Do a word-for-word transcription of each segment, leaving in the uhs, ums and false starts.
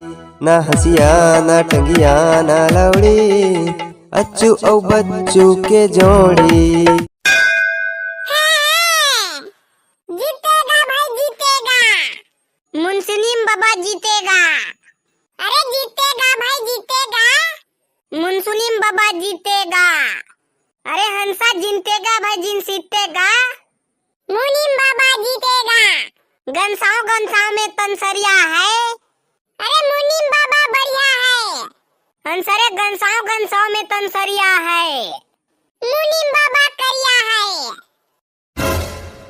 ना हंसिया, ना टंगिया, ना लौड़ी, अच्छू अउ बच्चू के जोड़ी। जीतेगा भाई, जीतेगा। मुनसुनीम बाबा जीतेगा। अरे जीतेगा भाई, जीतेगा। मुनसुनीम बाबा जीतेगा। अरे हंसा जीतेगा भाई, जीतेगा। मुनीम बाबा जीतेगा। गनसाव गनसाव में तनसरिया है। अरे मुनीम बाबा बढ़िया है। हंसरे गनसाव गनसाव में तनसरिया है। मुनीम बाबा करिया है।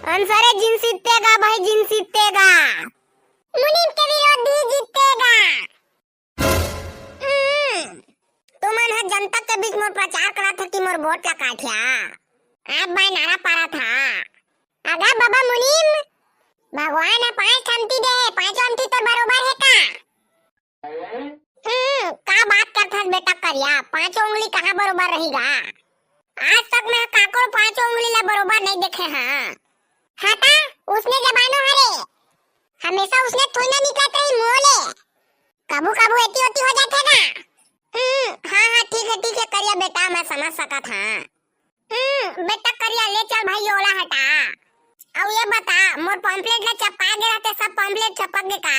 हंसरे जीतेगा भाई, जीतेगा। मुनीम के विरोधी जीतेगा। हम्म, तुमन ह जनता के बीच मोर प्रचार करत ह कि मोर वोट ला काटिया। आप भाई नारा पारत ह। अगा बाबा मुनीम, भगवान ह पांच ठमती दे हे, पांचों ठमती तोर बरोबर हे का? हम्म, का बात करत हस बेटा करिया, पांचों उंगली कहाँ बरोबर रही गा? आज तक मैं काकरो पांचों उंगली ला बरोबर नहीं देखे हाँ। हाँ ता, उसने जबानो हरे, हमेशा उसने थोड़ी ना निकलत रही मुंह ले। कभू कभू एती ओती हो जाथे ना। हम्म, हाँ हाँ, ठीक है ठीक है करिया बेटा, मैं समझ सकत हाँ। हम्म, बेटा करिया ले चल भाई ओला हटा। अउ ये बता, मोर पम्पलेट ला चपका गे रहते, सब पम्पलेट चपक गे का?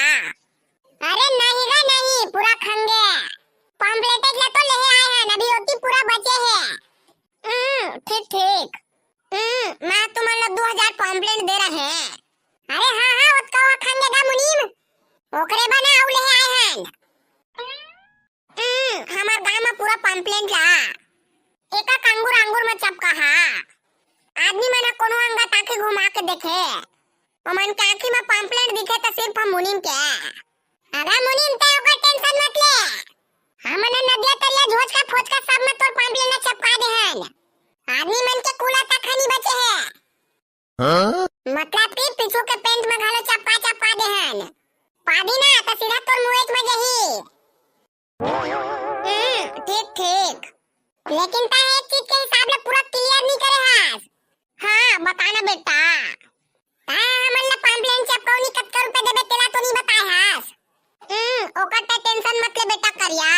अरे नहीं गा नहीं, पूरा खंगे। पम्पलेट ला तो लेहे आए हैं, अभी ओती पूरा बचे है। हम्म, ठीक ठीक। हम्म, मैं तुमन ला दो हजार पम्पलेट दे रहे हैं। अरे हाँ हाँ, ओतका वो खंगे गा मुनीम, ओकरे बना अउ लेहे आए हैं। हम्म, हमर गांव में पूरा पम्पलेट ला एका कांगुर आंगुर में चपका हा। आदमी मन ह कोनो अंगा ताके घुमा के देखे, ओमन के आंखी में पम्पलेट दिखे त सिर्फ मुनीम के। अरे मुनीम, ते ओकर टेंशन मत ले, हमन ह नदिया तरिया झोचका फोचका सब में तोर पम्पलेट ला चपका दे हन। आदमी मन के कूला तक ह नी बचे हे। हाँ? मतलब कि पीछू के पेंट में घलो चपका चपका दे हन। पादी ना त सीधा तोर मुएच में जही। हम्म, ठीक ठीक। लेकिन ता एक चीज के हिसाब ले पूरा क्लियर नहीं करे हस। हाँ, बता ना बेटा। ता हमन ला पम्पलेट चपकावनी कतका रुपया देबे तेला तो नहीं बताए हस। हम्म, ओकर ते टेंशन मत ले बेटा करिया।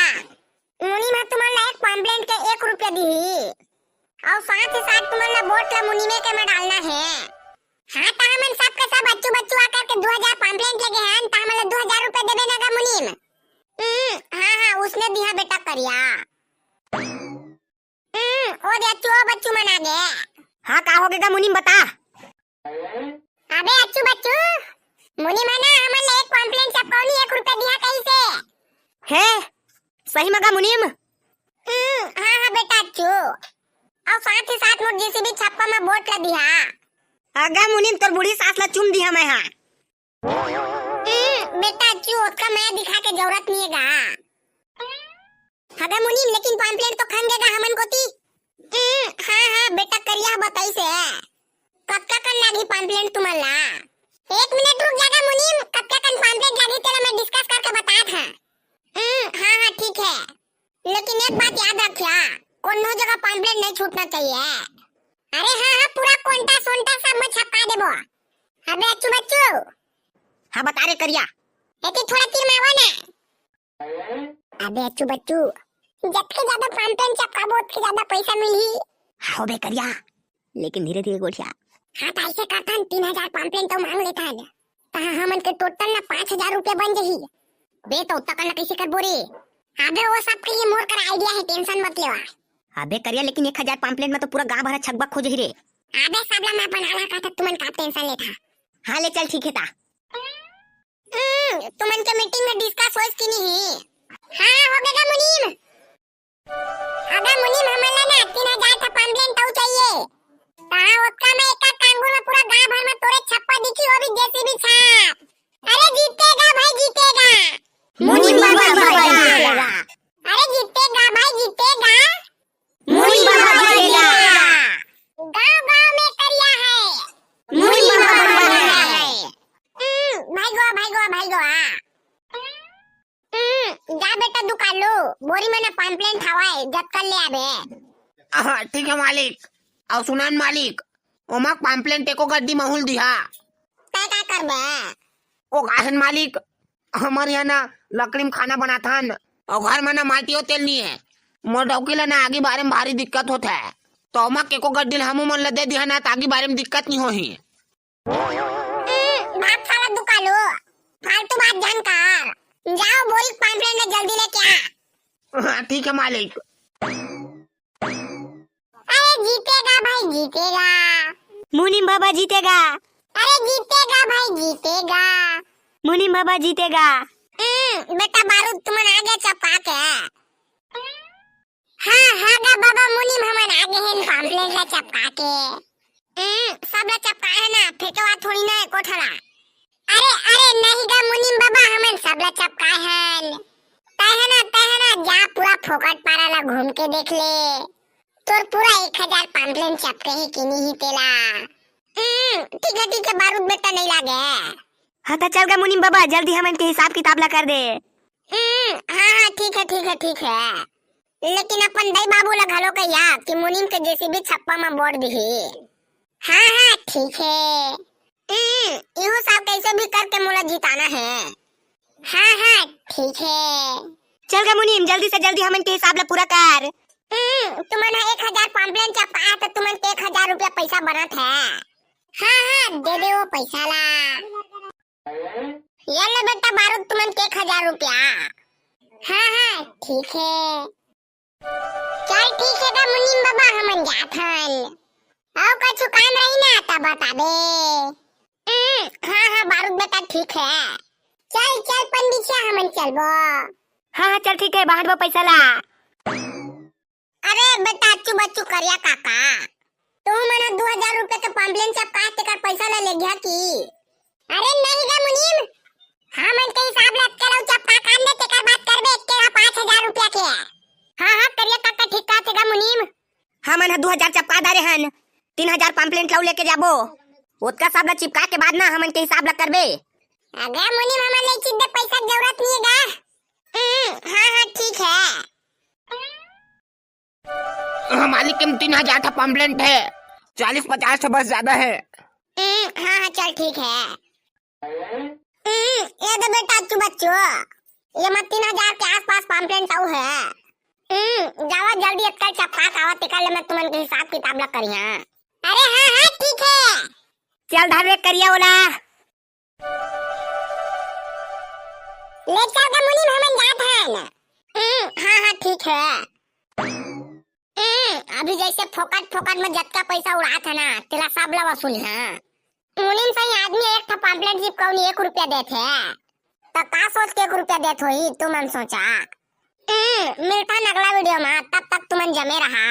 मुनीम ह तुमन ला एक पम्पलेट के एक रुपया दिही। अउ साथ ही साथ तुमन ला वोट ला मुनीमे के में डालना हे। हाँ, त हमन सब के सब अच्छू बच्चू आकर के दो हजार पम्पलेट लेगे हन, त हमन ला दो हजार रुपया देबे ना गा मुनीम। हम्म, हाँ हाँ, उसने दिहा बेटा करिया। हम्म, ओ दे अच्छू, ओ बच्चू मन आगे। हाँ, का होगे गा मुनीम, बता। अबे अच्छू बच्चू, मुनीम ह ना हमन ला एक पम्पलेट चपकावनी एक रुपया दिहा कहिसे। हे, सही म गा मुनीम? हम्म, हाँ हाँ बेटा अच्छू। अउ साथ ही साथ मोर जेसीबी छप्पा में वोट ला दिहा। अगा मुनीम, तोर बूढ़ी सास ला चूम दिहा मैं हा। हम्म, बेटा अच्छू, ओतका मया दिखा के जरूरत नहीं है गा। अबे मुनीम, लेकिन पम्पलेट तो खंगे गा हमन कोती। हम्म, हाँ हाँ बेटा करिया बताइसे। कतका कन लागही पम्पलेट तुमन ला? एक मिनट रुक जा गा मुनीम, कतका कन पम्पलेट लागही तेला मैं डिस्कस करके बतात हंव। हम्म, हाँ हाँ ठीक है। लेकिन एक बात याद रखिया, कोनो जगह पम्पलेट नहीं छूटना चाहिए। अरे हाँ हाँ, पूरा कोंटा सोंटा सब में छपका देबो। अबे अच्छू बच्चू। हाँ बता रे करिया। एती थोड़ा तीर में आवा ना। अबे अच्छू बच्चू, जतके ज्यादा पम्पलेट चपकाबो ओतके ज्यादा पैसा मिलही। हाँ बे करिया, लेकिन धीरे धीरे गोठिया। हाँ त ऐसे करथन, तीन हजार पम्पलेट तो मांग लेथन। तहाँ हमन के टोटल ना पाँच हजार रुपया बन जही। बे तो ओतका कन ला कैसे करबो रे? अबे वो सब के लिए मोर कर आइडिया है, टेंशन मत लेवा। अबे करिया, लेकिन एक हजार पम्पलेट में तो पूरा गांव भर छकबक हो जही रे। अबे सबला मैं बना ला कहता, तुमन का टेंशन लेथा। हाँ ले चल ठीक है ता। हम्म, तुमन के मीटिंग में डिस्कस होइस कि नहीं? हाँ, हो गया मुनीम। अबे मुनीम, हमन ला ना तीन हजार ठा पम्पलेट तऊ चाहिए। कहाँ ओतका में एक कांगुर में पूरा गांव भर में तोरे छप्पा दिखी, वो भी जेसीबी छाप। अरे जीतेगा भाई, जीतेगा। मुनीम बाबा जीतेगा। अरे जीतेगा भाई, जीतेगा। मुनीम बाबा जीतेगा। गांव गांव में करिया है। मुनीम बाबा जीतेगा। हम्म, भाई गोवा, भाई गोवा, भाई गोवा। हम्म, जा बेटा दुकालू, बोरी में ना पम्पलेट हवय, जतका ले आबे। हाँ, ठीक है मालिक। अउ सुनान मालिक, ओमा पम्पलेट एको गड्डी महूल दिहा। तै का करबे? ओ गाहन मालिक, हमर यहाँ ना लकड़ी में खाना बनाथन, अउ घर में ना माटी अउ तेल नहीं है। मोर डौकी ला ना आगी बारे में भारी दिक्कत होत है, तो ओमा के को गड्डी ला हमू मन ला दे दिहा ना, त आगी बारे में दिक्कत नहीं होही। हम्म, भाग साला दुकालू, फालतू बात झन कर। जाओ बोरी के पाइपलाइन ला जल्दी लेके आ। हाँ, ठीक है मालिक। अरे जीतेगा भाई जीतेगा। मुनीम बाबा जीतेगा। अरे जीतेगा भाई जीतेगा। मुनीम बाबा जीतेगा। हम्म, बेटा बारूद तुमन आगे चपका के। हाँ, हाँ गा बाबा मुनीम हमन आगे हैं पाम्पलेट ला चपका के। हम्म, सब ला चपका है ना, फेंकवा थोड़ी ना एको ठला। अरे, अरे, नहीं गा मुनीम बाबा, हमन सब ला चपकाए हन। तै है ना, तै है ना, जा पूरा फोकट पारा ला घूम के देख ले। तोर पूरा एक हजार पाम्पलेट चपके ही कि नहीं तेला। हम्म, ठीक है, ठीक है, बारूद बेटा नहीं लागे। हाँ, त चल गा मुनीम बाबा, जल्दी हमन के हिसाब किताब ला कर दे। हम्म, हाँ, हाँ, ठीक है, ठीक है, ठीक है। लेकिन अपन दई बाबू ला घलो कहिया कि मुनीम के जेसीबी छप्पा म बोर दिही। हाँ, हाँ, ठीक है। हम्म, इहू साल कैसे भी करके मोला जिताना है। हाँ, हाँ, ठीक है। चल गा मुनीम, जल्दी से जल्दी हमन के हिसाब ला पूरा कर। हम्म, तुमन ह एक हजार पाम्पलेट चपकाए त तुमन के एक हजार रुपया पैसा बनत है। हाँ, हाँ, दे दे वो पैसा ला। ये ले बेटा बारूद तुमन के एक हजार रुपया। हाँ, हाँ, ठीक है। चल ठीक है गा मुनीम बाबा, हमन जात हन। अउ कछु काम रही ना त बताबे। हम्म, हाँ, हाँ, बारूद बेटा ठीक है। चल, चल पंडित जी, हमन चलबो। हाँ, हाँ, चल ठीक है, बांटबो पैसा ला। अरे बेटा, अच्चू बच्चू करिया काका, तुमन ह दू हजार रुपया के पाम्पलेट चपकाए तेकर पैसा ला ले गया की? अरे नहीं गा मुनीम, हमन के हिसाब ला अतका लऊ चपका कान दे, तेकर बात करबे, एक के हा पाँच हजार रुपया के। हाँ, हाँ, करिया काका ठीक कहत हे गा मुनीम। हमन ह दू हजार चपका डारे हन, तीन हजार पाम्पलेट लऊ लेके जाबो। ओतका सब ला चिपका के बाद ना हमन के हिसाब ला करबे। अगे मुनीम, हमन ले चिद्दे पैसा के जरूरत नहीं है गा। हम्म, हाँ, हाँ, ठीक है। हाँ, मालिक, के तीन हजार ठा पाम्पलेट है, चालीस पचास ठा बस ज्यादा है। हम्म, हाँ, हाँ, चल ठीक है। हम्म, ये दे बेटा अच्चू बच्चू, ये मा तीन हजार के आसपास पाम्पलेट अउ है। हम्म, जावा जल्दी अतका चपका के आवा, तेकर ले मैं तुमन के हिसाब किताब ला करिहा। अरे हाँ, हाँ, ठीक है। चल धर रे करिया ओला। ले चल गा मुनीम, हमन जात हन। हम्म, हाँ, हाँ, ठीक है। हम्म, अभी जैसे फोकट फोकट में जतका पैसा उड़ात है ना, तेला सब ला वसूलिहा। मुनीम सही आदमी एक ठा पाम्पलेट चिपकाऊ नहीं एक रुपया देत है, त का सोच के एक रुपया देत होही, तुमन सोचा। हम्म, मिलथन अगला वीडियो में, तब तक तुमन जमे रहा।